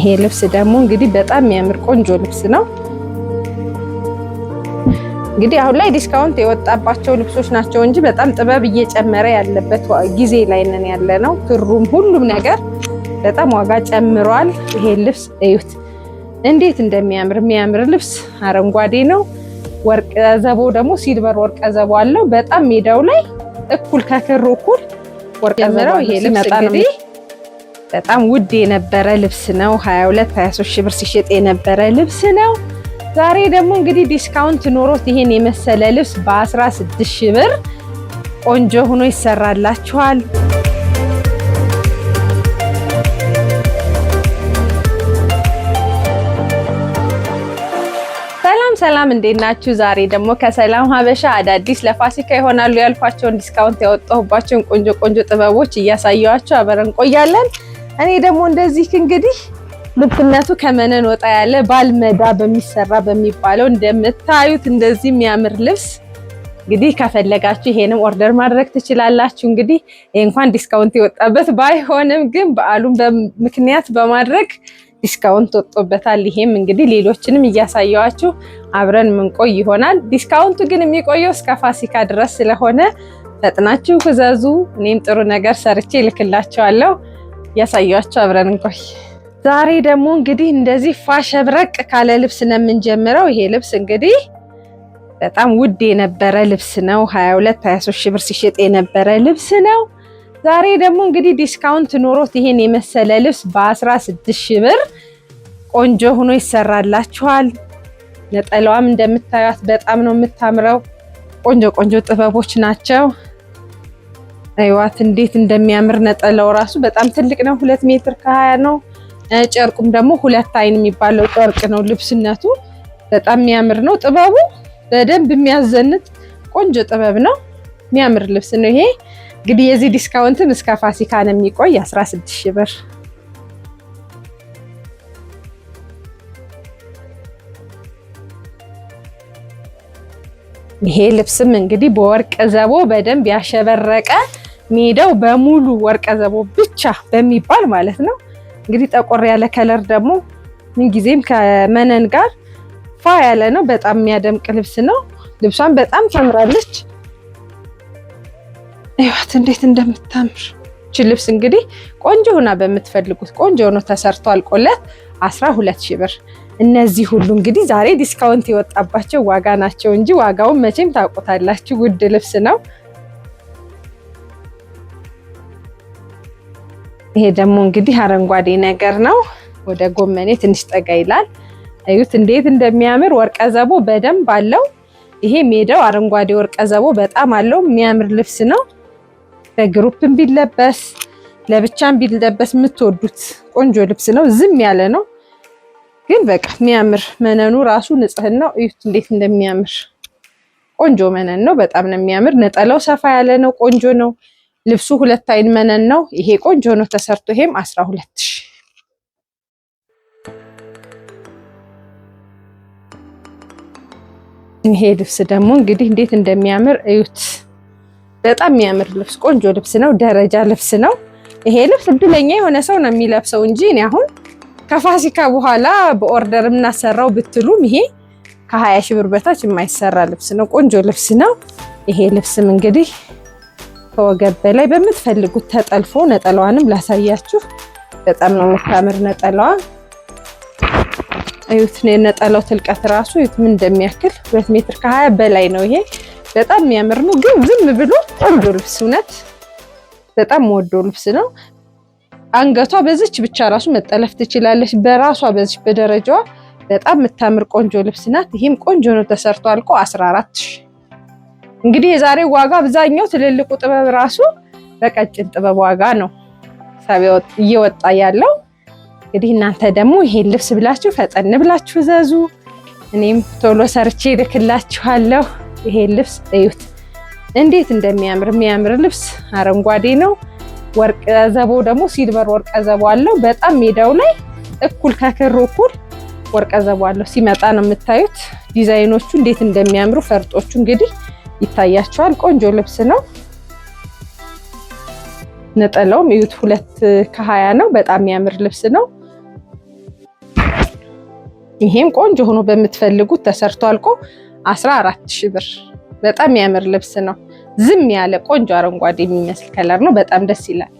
ይሄ ልብስ ደግሞ እንግዲህ በጣም የሚያምር ቆንጆ ልብስ ነው። እንግዲህ አሁን ላይ discount የወጣባቸው ልብሶች ናቸው እንጂ በጣም ጥበብ እየጨመረ ያለበት ጊዜ ላይ ነን ያለ ነው። ክሩም ሁሉም ነገር በጣም ዋጋ ጨምሯል። ይሄ ልብስ እዩት እንዴት እንደሚያምር የሚያምር ልብስ አረንጓዴ ነው። ወርቀ ዘቦ ደግሞ silver ወርቀ ዘቦ አለው። በጣም ሜዳው ላይ እኩል ከክሩ እኩል ወርቀ ዘቦ። ይሄ ልብስ እንግዲህ በጣም ውድ የነበረ ልብስ ነው። 22 23 ሺህ ብር ሲሸጥ የነበረ ልብስ ነው። ዛሬ ደግሞ እንግዲህ discount ኖሮት ይሄን የመሰለ ልብስ በ16 ሺህ ብር ቆንጆ ሆኖ ይሰራላችኋል። ሰላም ሰላም፣ እንዴት ናችሁ? ዛሬ ደግሞ ከሰላም ሀበሻ አዳዲስ ለፋሲካ ይሆናሉ ያልኳቸውን discount ያወጣሁባቸውን ቆንጆ ቆንጆ ጥበቦች እያሳየኋችሁ አብረን እንቆያለን። እኔ ደግሞ እንደዚህ እንግዲህ ልብስነቱ ከመነን ወጣ ያለ ባልመዳ በሚሰራ በሚባለው እንደምታዩት እንደዚህ የሚያምር ልብስ እንግዲህ ከፈለጋችሁ ይሄንም order ማድረግ ትችላላችሁ። እንግዲህ ይሄ እንኳን discount የወጣበት ባይሆንም ግን በዓሉን ምክንያት በማድረግ discount ወጥቶበታል። ይሄም እንግዲህ ሌሎችንም እያሳየዋችሁ አብረን ምንቆይ ይሆናል። discount ኡ ግን የሚቆየው እስከ ፋሲካ ድረስ ስለሆነ ፈጥናችሁ እዘዙ። እኔም ጥሩ ነገር ሰርቼ እልክላችኋለሁ። እያሳየኋችሁ አብረን እንቆይ። ዛሬ ደግሞ እንግዲህ እንደዚህ ፋሸብረቅ ካለ ልብስ ነው የምንጀምረው። ይሄ ልብስ እንግዲህ በጣም ውድ የነበረ ልብስ ነው። 22 23 ሺህ ብር ሲሸጥ የነበረ ልብስ ነው። ዛሬ ደግሞ እንግዲህ discount ኖሮት ይሄን የመሰለ ልብስ በ16 ሺህ ብር ቆንጆ ሆኖ ይሰራላችኋል። ነጠላዋም እንደምታዩት በጣም ነው የምታምረው። ቆንጆ ቆንጆ ጥበቦች ናቸው። አይዋት እንዴት እንደሚያምር ነጠላው ራሱ በጣም ትልቅ ነው። 2 ሜትር ከ20 ነው። ጨርቁም ደግሞ ሁለት አይን የሚባለው ጨርቅ ነው። ልብስነቱ በጣም የሚያምር ነው። ጥበቡ በደንብ የሚያዘንጥ ቆንጆ ጥበብ ነው። የሚያምር ልብስ ነው ይሄ። እንግዲህ የዚህ discount ም እስከ ፋሲካ ነው የሚቆይ 16 ሺህ ብር። ይሄ ልብስም እንግዲህ በወርቀ ዘቦ በደንብ ያሸበረቀ ሜዳው በሙሉ ወርቀ ዘቦ ብቻ በሚባል ማለት ነው። እንግዲህ ጠቆር ያለ color ደግሞ ምንጊዜም ከመነን ጋር ፋ ያለ ነው። በጣም የሚያደምቅ ልብስ ነው። ልብሷን በጣም ታምራለች። እዩዋት እንዴት እንደምታምር እቺ ልብስ እንግዲህ ቆንጆ ሆና በምትፈልጉት ቆንጆ ሆኖ ተሰርቶ አልቆለት 12 ሺህ ብር። እነዚህ ሁሉ እንግዲህ ዛሬ discount የወጣባቸው ዋጋ ናቸው እንጂ ዋጋውን መቼም ታውቁታላችሁ፣ ውድ ልብስ ነው። ይሄ ደግሞ እንግዲህ አረንጓዴ ነገር ነው። ወደ ጎመኔ ትንሽ ጠጋ ይላል። እዩት እንዴት እንደሚያምር ወርቀ ዘቦ በደንብ አለው። ይሄ ሜዳው አረንጓዴ ወርቀ ዘቦ በጣም አለው። የሚያምር ልብስ ነው። በ group ም ቢለበስ ለብቻም ቢለበስ የምትወዱት ቆንጆ ልብስ ነው። ዝም ያለ ነው ግን በቃ የሚያምር መነኑ ራሱ ንጽህናው እዩት እንዴት እንደሚያምር ቆንጆ መነን ነው። በጣም ነው የሚያምር። ነጠላው ሰፋ ያለ ነው። ቆንጆ ነው። ልብሱ ሁለት አይን መነን ነው። ይሄ ቆንጆ ነው ተሰርቶ ይሄም 12 ሺህ። ይሄ ልብስ ደግሞ እንግዲህ እንዴት እንደሚያምር እዩት። በጣም የሚያምር ልብስ ቆንጆ ልብስ ነው። ደረጃ ልብስ ነው። ይሄ ልብስ እድለኛ የሆነ ሰው ነው የሚለብሰው እንጂ እኔ አሁን ከፋሲካ በኋላ በ order የምናሰራው ብትሉም ይሄ ከ20 ሺህ ብር በታች የማይሰራ ልብስ ነው። ቆንጆ ልብስ ነው። ይሄ ልብስም እንግዲህ ከወገብ በላይ በምትፈልጉት ተጠልፎ ነጠላዋንም ላሳያችሁ። በጣም ነው የምታምር ነጠላዋ። እዩት፣ የነጠላው ትልቀት ራሱ እዩት ምን እንደሚያክል 2 ሜትር ከ20 በላይ ነው። ይሄ በጣም የሚያምር ነው፣ ግን ዝም ብሎ ቆንጆ ልብስ እውነት በጣም ወዶ ልብስ ነው። አንገቷ በዚች ብቻ ራሱ መጠለፍ ትችላለች። በራሷ በዚች በደረጃዋ በጣም የምታምር ቆንጆ ልብስ ናት። ይሄም ቆንጆ ነው ተሰርቶ አልቆ 14 ሺህ። እንግዲህ የዛሬው ዋጋ አብዛኛው ትልልቁ ጥበብ ራሱ በቀጭን ጥበብ ዋጋ ነው እየወጣ ያለው። እንግዲህ እናንተ ደግሞ ይሄን ልብስ ብላችሁ ፈጠን ብላችሁ እዘዙ። እኔም ቶሎ ሰርቼ እልክላችኋለሁ። ይሄን ልብስ እዩት እንዴት እንደሚያምር የሚያምር ልብስ አረንጓዴ ነው። ወርቀ ዘቦ ደግሞ silver ወርቀ ዘቦ አለው። በጣም ሜዳው ላይ እኩል ከክሩ እኩል ወርቀ ዘቦ አለው። ሲመጣ ነው የምታዩት ዲዛይኖቹ እንዴት እንደሚያምሩ ፈርጦቹ እንግዲህ ይታያቸዋል። ቆንጆ ልብስ ነው። ነጠላውም እዩት 2 ከ20 ነው። በጣም የሚያምር ልብስ ነው። ይሄም ቆንጆ ሆኖ በምትፈልጉት ተሰርቶ አልቆ 14,000 ብር። በጣም የሚያምር ልብስ ነው። ዝም ያለ ቆንጆ አረንጓዴ የሚመስል color ነው። በጣም ደስ ይላል።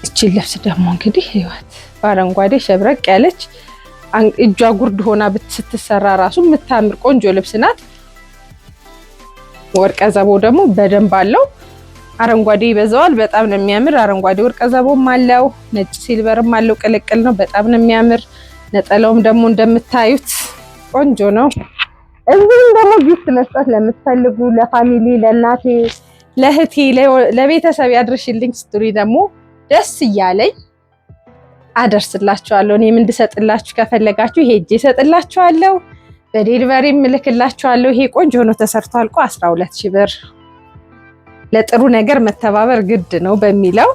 እቺ ልብስ ደግሞ እንግዲህ ህይወት በአረንጓዴ ሸብረቅ ያለች እጇ ጉርድ ሆና ስትሰራ ራሱ የምታምር ቆንጆ ልብስ ናት። ወርቀ ዘቦ ደግሞ በደንብ አለው። አረንጓዴ ይበዛዋል። በጣም ነው የሚያምር። አረንጓዴ ወርቀ ዘቦም አለው፣ ነጭ silver ም አለው። ቅልቅል ነው። በጣም ነው የሚያምር። ነጠላውም ደግሞ እንደምታዩት ቆንጆ ነው። እዚህም ደግሞ gift መስጠት ለምትፈልጉ ለ family፣ ለእናቴ፣ ለእህቴ፣ ለቤተሰብ ያድርሽልኝ ስትሉኝ ደግሞ ደስ እያለኝ አደርስላችኋለሁ። እኔም እንድሰጥላችሁ ከፈለጋችሁ ሄጄ እሰጥላችኋለሁ። በ delivery ም እልክላችኋለሁ። ይሄ ቆንጆ ሆኖ ተሰርቶ አልቆ 12,000 ብር። ለጥሩ ነገር መተባበር ግድ ነው በሚለው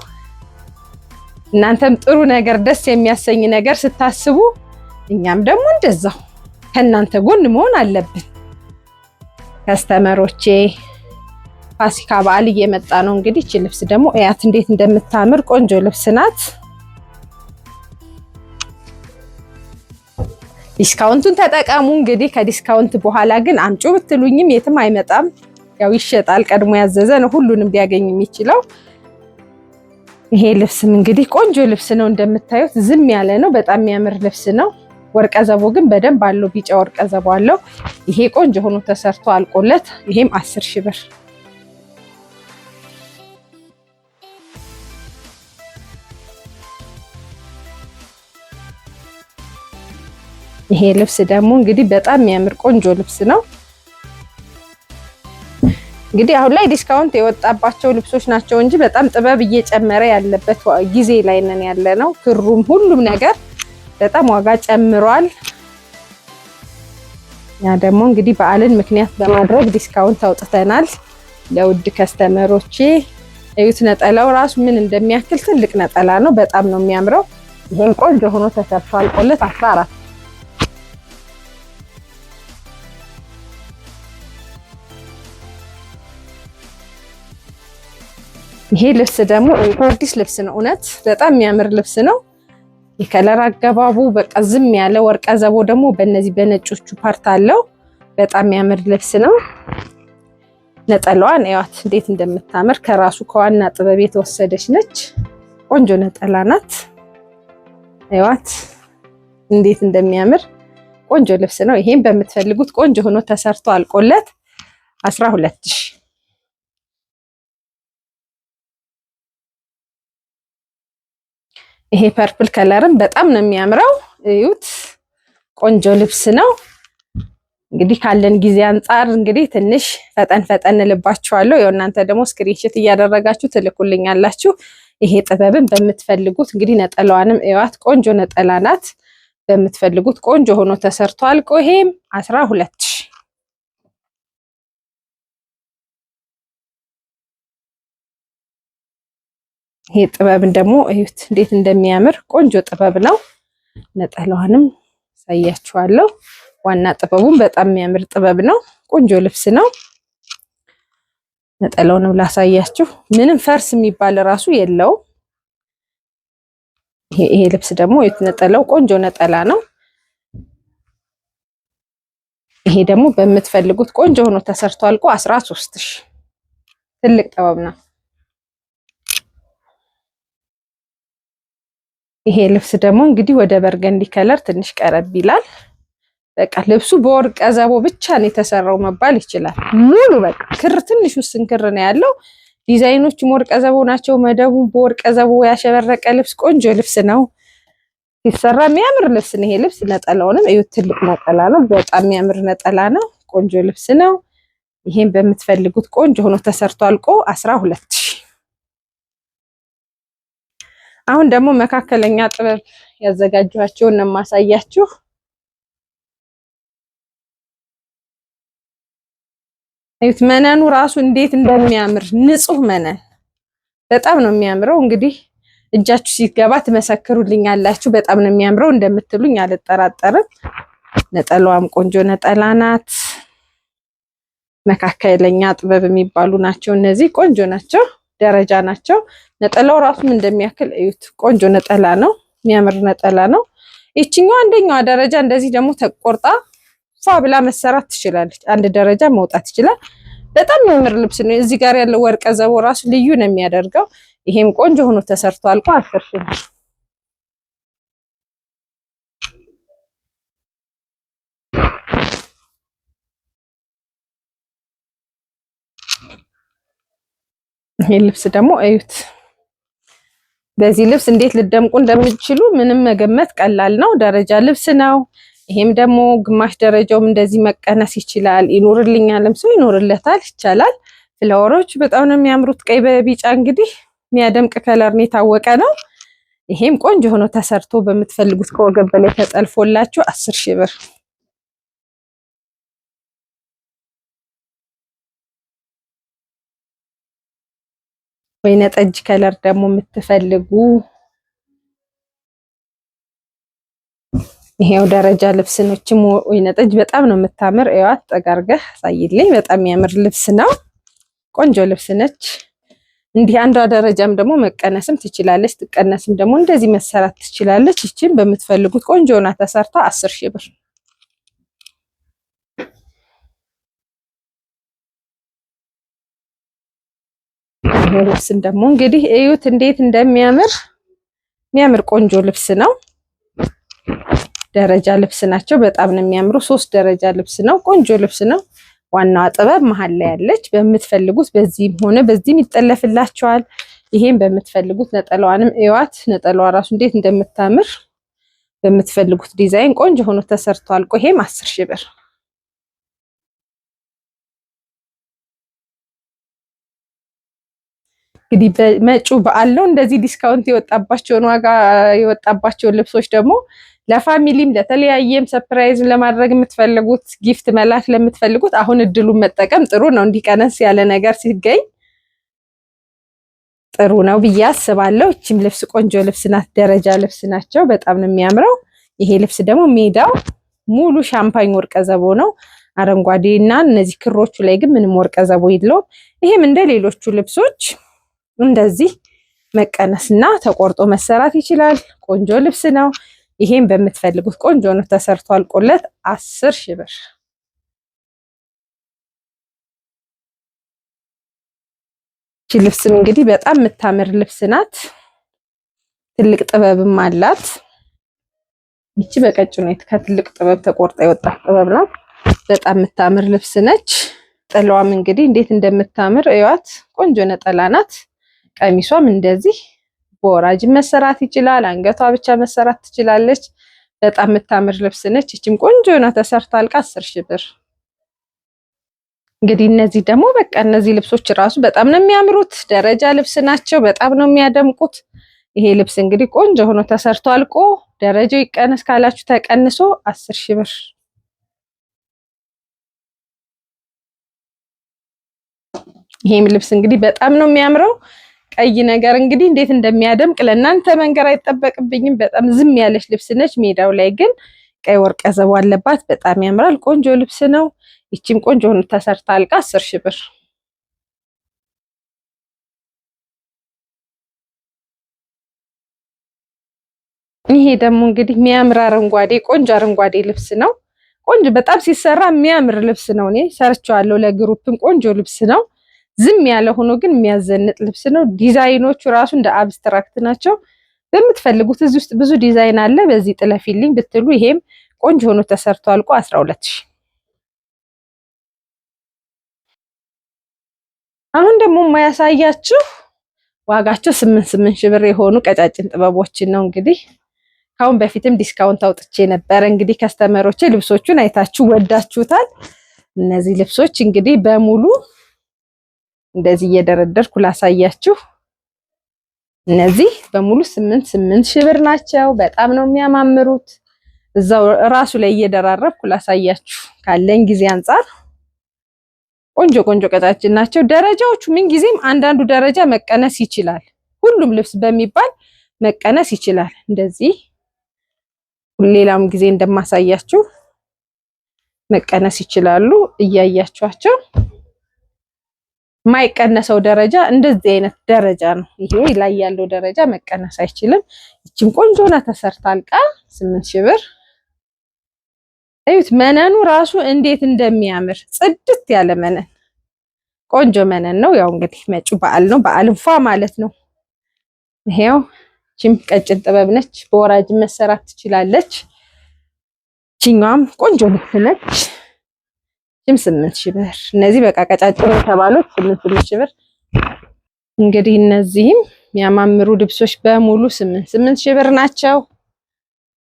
እናንተም ጥሩ ነገር ደስ የሚያሰኝ ነገር ስታስቡ እኛም ደግሞ እንደዛው ከእናንተ ጎን መሆን አለብን። customer ኦቼ ፋሲካ በዓል እየመጣ ነው። እንግዲህ እቺ ልብስ ደግሞ እያት እንዴት እንደምታምር ቆንጆ ልብስ ናት። discount ኡን ተጠቀሙ። እንግዲህ ከ discount በኋላ ግን አምጪ ብትሉኝም የትም አይመጣም። ያው ይሸጣል። ቀድሞ ያዘዘ ነው ሁሉንም ሊያገኝ የሚችለው። ይሄ ልብስም እንግዲህ ቆንጆ ልብስ ነው። እንደምታዩት ዝም ያለ ነው። በጣም የሚያምር ልብስ ነው። ወርቀ ዘቦ ግን በደንብ አለው። ቢጫ ወርቀ ዘቦ አለው። ይሄ ቆንጆ ሆኖ ተሰርቶ አልቆለት ይሄም 10,000 ብር። ይሄ ልብስ ደግሞ እንግዲህ በጣም የሚያምር ቆንጆ ልብስ ነው። እንግዲህ አሁን ላይ discount የወጣባቸው ልብሶች ናቸው እንጂ በጣም ጥበብ እየጨመረ ያለበት ጊዜ ላይ ነን ያለ ነው። ክሩም ሁሉም ነገር በጣም ዋጋ ጨምሯል። ያ ደግሞ እንግዲህ በዓልን ምክንያት በማድረግ discount አውጥተናል ለውድ customer ኦቼ። እዩት ነጠላው ራሱ ምን እንደሚያክል ትልቅ ነጠላ ነው። በጣም ነው የሚያምረው። ይሄም ቆንጆ ሆኖ ተሰርቶ አልቆለት 14። ይሄ ልብስ ደግሞ አዲስ ልብስ ነው። እውነት በጣም የሚያምር ልብስ ነው። የ color አገባቡ በቃ ዝም ያለ ወርቀ ዘቦ ደግሞ በእነዚህ በነጮቹ part አለው። በጣም የሚያምር ልብስ ነው። ነጠላዋን እያት እንዴት እንደምታምር ከራሱ ከዋና ጥበብ የተወሰደች ነች። ቆንጆ ነጠላ ናት። እያት እንዴት እንደሚያምር ቆንጆ ልብስ ነው። ይሄም በምትፈልጉት ቆንጆ ሆኖ ተሰርቶ አልቆለት 12,000። ይሄ purple color ም በጣም ነው የሚያምረው። እዩት፣ ቆንጆ ልብስ ነው። እንግዲህ ካለን ጊዜ አንጻር እንግዲህ ትንሽ ፈጠን ፈጠን ልባችኋለሁ። ያው እናንተ ደግሞ screenshot እያደረጋችሁ ትልኩልኛላችሁ። ይሄ ጥበብን በምትፈልጉት እንግዲህ ነጠላዋንም እዩዋት፣ ቆንጆ ነጠላ ናት። በምትፈልጉት ቆንጆ ሆኖ ተሰርቶ አልቆ ይሄም 12,000። ይሄ ጥበብን ደግሞ እዩት እንዴት እንደሚያምር ቆንጆ ጥበብ ነው። ነጠላዋንም ሳያችኋለሁ። ዋና ጥበቡን በጣም የሚያምር ጥበብ ነው። ቆንጆ ልብስ ነው። ነጠላውንም ላሳያችሁ። ምንም ፈርስ የሚባል ራሱ የለውም። ይሄ ልብስ ደግሞ እዩት፣ ነጠላው ቆንጆ ነጠላ ነው። ይሄ ደግሞ በምትፈልጉት ቆንጆ ሆኖ ተሰርቶ አልቆ 13,000። ትልቅ ጥበብ ነው። ይሄ ልብስ ደግሞ እንግዲህ ወደ burgundy color ትንሽ ቀረብ ይላል። በቃ ልብሱ በወርቀ ዘቦ ብቻ ነው የተሰራው መባል ይችላል። ሙሉ በቃ ክር ትንሽ ውስን ክር ነው ያለው። ዲዛይኖቹም ወርቀ ዘቦ ናቸው። መደቡ በወርቀ ዘቦ ያሸበረቀ ልብስ ቆንጆ ልብስ ነው። ሲሰራ የሚያምር ልብስ ነው ይሄ ልብስ። ነጠላውንም እዩት፣ ትልቅ ነጠላ ነው። በጣም የሚያምር ነጠላ ነው። ቆንጆ ልብስ ነው። ይሄን በምትፈልጉት ቆንጆ ሆኖ ተሰርቶ አልቆ 12,000። አሁን ደግሞ መካከለኛ ጥበብ ያዘጋጇቸውን ነው የማሳያችሁ። እዩት መነኑ ራሱ እንዴት እንደሚያምር ንጹህ መነን በጣም ነው የሚያምረው። እንግዲህ እጃችሁ ሲገባ ትመሰክሩልኛላችሁ። በጣም ነው የሚያምረው እንደምትሉኝ አልጠራጠርም። ነጠላዋም ቆንጆ ነጠላ ናት። መካከለኛ ጥበብ የሚባሉ ናቸው እነዚህ፣ ቆንጆ ናቸው። ደረጃ ናቸው። ነጠላው ራሱም እንደሚያክል እዩት። ቆንጆ ነጠላ ነው፣ የሚያምር ነጠላ ነው። ይችኛው አንደኛዋ ደረጃ እንደዚህ ደግሞ ተቆርጣ ፏ ብላ መሰራት ትችላለች። አንድ ደረጃ መውጣት ይችላል። በጣም የሚያምር ልብስ ነው። እዚህ ጋር ያለው ወርቀ ዘቦ ራሱ ልዩ ነው የሚያደርገው። ይሄም ቆንጆ ሆኖ ተሰርቶ አልቆ 10 ሺህ ብር። ይሄ ልብስ ደግሞ እዩት። በዚህ ልብስ እንዴት ልደምቁ እንደምትችሉ ምንም መገመት ቀላል ነው። ደረጃ ልብስ ነው። ይሄም ደግሞ ግማሽ ደረጃውም እንደዚህ መቀነስ ይችላል። ይኖርልኛልም ሰው ይኖርለታል፣ ይቻላል። Flower ኦች በጣም ነው የሚያምሩት። ቀይ በቢጫ እንግዲህ የሚያደምቅ color ነው፣ የታወቀ ነው። ይሄም ቆንጆ ሆኖ ተሰርቶ በምትፈልጉት ከወገብ በላይ ተጠልፎላችሁ 10 ሺህ ብር። ወይነ ጠጅ color ደግሞ የምትፈልጉ ይሄው ደረጃ ልብስ ነው። እቺም ወይነ ጠጅ በጣም ነው የምታምር። እዋት ጠጋርገህ አሳይልኝ። በጣም የሚያምር ልብስ ነው። ቆንጆ ልብስ ነች። እንዲህ አንዷ ደረጃም ደግሞ መቀነስም ትችላለች። ትቀነስም ደግሞ እንደዚህ መሰራት ትችላለች። እቺም በምትፈልጉት ቆንጆ ሆና ተሰርታ 10 ሺህ ብር። ይሄ ልብስም ደግሞ እንግዲህ እዩት እንዴት እንደሚያምር፣ የሚያምር ቆንጆ ልብስ ነው። ደረጃ ልብስ ናቸው። በጣም ነው የሚያምሩ። ሶስት ደረጃ ልብስ ነው። ቆንጆ ልብስ ነው። ዋናዋ ጥበብ መሀል ላይ ያለች በምትፈልጉት በዚህም ሆነ በዚህም ይጠለፍላቸዋል። ይሄም በምትፈልጉት ነጠላዋንም እዩዋት። ነጠላዋ ራሱ እንዴት እንደምታምር በምትፈልጉት ዲዛይን ቆንጆ ሆኖ ተሰርቶ አልቆ ይሄም 10 ሺህ ብር። እንግዲህ በመጪው በዓል ነው እንደዚህ discount የወጣባቸውን ዋጋ የወጣባቸውን ልብሶች ደግሞ ለ family ም ለተለያየም surprise ለማድረግ የምትፈልጉት፣ gift መላክ ለምትፈልጉት አሁን እድሉን መጠቀም ጥሩ ነው። እንዲቀነስ ያለ ነገር ሲገኝ ጥሩ ነው ብዬ አስባለሁ። እቺም ልብስ ቆንጆ ልብስ ናት። ደረጃ ልብስ ናቸው። በጣም ነው የሚያምረው። ይሄ ልብስ ደግሞ ሜዳው ሙሉ ሻምፓኝ ወርቀ ዘቦ ነው። አረንጓዴ እና እነዚህ ክሮቹ ላይ ግን ምንም ወርቀ ዘቦ የለውም። ይሄም እንደ ሌሎቹ ልብሶች እንደዚህ መቀነስና ተቆርጦ መሰራት ይችላል። ቆንጆ ልብስ ነው። ይሄም በምትፈልጉት ቆንጆ ነው ተሰርቶ አልቆለት 10 ሺህ ብር። እቺ ልብስም እንግዲህ በጣም የምታምር ልብስ ናት። ትልቅ ጥበብም አላት። ይቺ በቀጭኑ ከትልቅ ጥበብ ተቆርጣ የወጣት ጥበብ ናት። በጣም የምታምር ልብስ ነች። ነጠላዋም እንግዲህ እንዴት እንደምታምር እዩዋት። ቆንጆ ነጠላ ናት። ቀሚሷም እንደዚህ በወራጅ መሰራት ይችላል። አንገቷ ብቻ መሰራት ትችላለች። በጣም የምታምር ልብስ ነች። ይቺም ቆንጆ ናት። ተሰርታ አልቃ 10 ሺህ ብር። እንግዲህ እነዚህ ደግሞ በቃ እነዚህ ልብሶች ራሱ በጣም ነው የሚያምሩት። ደረጃ ልብስ ናቸው። በጣም ነው የሚያደምቁት። ይሄ ልብስ እንግዲህ ቆንጆ ሆኖ ተሰርቶ አልቆ ደረጃው ይቀነስ ካላችሁ ተቀንሶ 10 ሺህ ብር። ይሄም ልብስ እንግዲህ በጣም ነው የሚያምረው። ቀይ ነገር እንግዲህ እንዴት እንደሚያደምቅ ለእናንተ መንገር አይጠበቅብኝም። በጣም ዝም ያለች ልብስ ነች። ሜዳው ላይ ግን ቀይ ወርቀ ዘቦ አለባት። በጣም ያምራል። ቆንጆ ልብስ ነው። ይቺም ቆንጆ ሆኖ ተሰርታ አልቃ 10 ሺህ ብር። ይሄ ደግሞ እንግዲህ የሚያምር አረንጓዴ፣ ቆንጆ አረንጓዴ ልብስ ነው። ቆንጆ በጣም ሲሰራ የሚያምር ልብስ ነው። እኔ ሰርቼዋለሁ ለ group ም ቆንጆ ልብስ ነው። ዝም ያለ ሆኖ ግን የሚያዘንጥ ልብስ ነው። ዲዛይኖቹ ራሱ እንደ abstract ናቸው። በምትፈልጉት እዚህ ውስጥ ብዙ ዲዛይን አለ። በዚህ ጥለፊልኝ ብትሉ ይሄም ቆንጆ ሆኖ ተሰርቶ አልቆ 12 ሺህ። አሁን ደግሞ የማያሳያችሁ ዋጋቸው 8 8 ሺህ ብር የሆኑ ቀጫጭን ጥበቦችን ነው። እንግዲህ ካሁን በፊትም discount አውጥቼ ነበረ። እንግዲህ customer ኦቼ ልብሶቹን አይታችሁ ወዳችሁታል። እነዚህ ልብሶች እንግዲህ በሙሉ እንደዚህ እየደረደርኩ ላሳያችሁ። እነዚህ በሙሉ 8 8 ሺህ ብር ናቸው። በጣም ነው የሚያማምሩት። እዛው ራሱ ላይ እየደራረብኩ ላሳያችሁ ካለኝ ጊዜ አንጻር ቆንጆ ቆንጆ ቀጫጭን ናቸው። ደረጃዎቹ ምን ጊዜም አንዳንዱ ደረጃ መቀነስ ይችላል። ሁሉም ልብስ በሚባል መቀነስ ይችላል። እንደዚህ ሌላም ጊዜ እንደማሳያችሁ መቀነስ ይችላሉ። እያያችኋቸው የማይቀነሰው ደረጃ እንደዚህ አይነት ደረጃ ነው። ይሄ ላይ ያለው ደረጃ መቀነስ አይችልም። ይቺም ቆንጆ ናት ተሰርታ አልቃ 8,000 ብር። እዩት መነኑ ራሱ እንዴት እንደሚያምር ጽድት ያለ መነን፣ ቆንጆ መነን ነው። ያው እንግዲህ መጪው በዓል ነው። በዓልን ፏ ማለት ነው። ይሄው ይቺም ቀጭን ጥበብ ነች። በወራጅ መሰራት ትችላለች። ይቺኛዋም ቆንጆ ልብስ ነች። ይቺም 8,000 ብር። እነዚህ በቃ ቀጫጭን የተባሉት 8,000 ብር። እንግዲህ እነዚህም የሚያማምሩ ልብሶች በሙሉ 8,000 ብር ናቸው።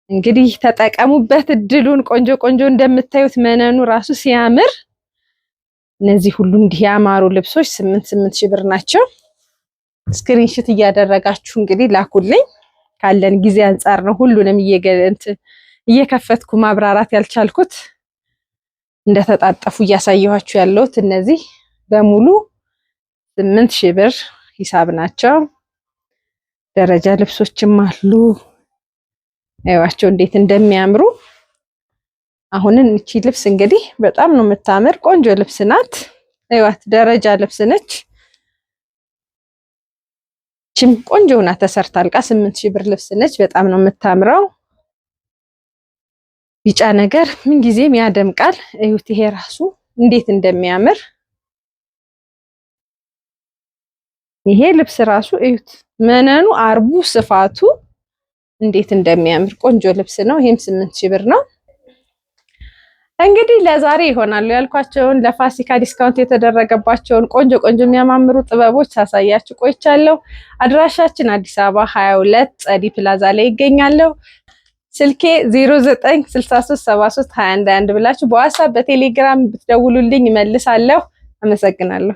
እንግዲህ ተጠቀሙበት እድሉን። ቆንጆ ቆንጆ እንደምታዩት መነኑ ራሱ ሲያምር። እነዚህ ሁሉ እንዲህ ያማሩ ልብሶች 8,000 ብር ናቸው። Screenshot እያደረጋችሁ እንግዲህ ላኩልኝ። ካለን ጊዜ አንጻር ነው ሁሉንም እየከፈትኩ ማብራራት ያልቻልኩት። እንደተጣጠፉ እያሳየኋችሁ ያለሁት እነዚህ በሙሉ 8,000 ብር ሂሳብ ናቸው። ደረጃ ልብሶችም አሉ። እዩዋቸው እንዴት እንደሚያምሩ። አሁንን እቺ ልብስ እንግዲህ በጣም ነው የምታምር፣ ቆንጆ ልብስ ናት። እዩዋት፣ ደረጃ ልብስ ነች። እቺም ቆንጆ ሆና ተሰርታ አልቃ 8,000 ብር ልብስ ነች። በጣም ነው የምታምረው። ቢጫ ነገር ምን ጊዜም ያደምቃል። እዩት፣ ይሄ ራሱ እንዴት እንደሚያምር ይሄ ልብስ ራሱ እዩት፣ መነኑ አርቡ ስፋቱ እንዴት እንደሚያምር ቆንጆ ልብስ ነው። ይሄም 8,000 ብር ነው። እንግዲህ ለዛሬ ይሆናሉ ያልኳቸውን ለፋሲካ discount የተደረገባቸውን ቆንጆ ቆንጆ የሚያማምሩ ጥበቦች ሳሳያችሁ ቆይቻለሁ። አድራሻችን አዲስ አበባ 22 ጸዲ ፕላዛ ላይ ይገኛለሁ። ስልኬ 0963732121 ብላችሁ በዋትስአፕ በቴሌግራም ብትደውሉልኝ እመልሳለሁ። አመሰግናለሁ።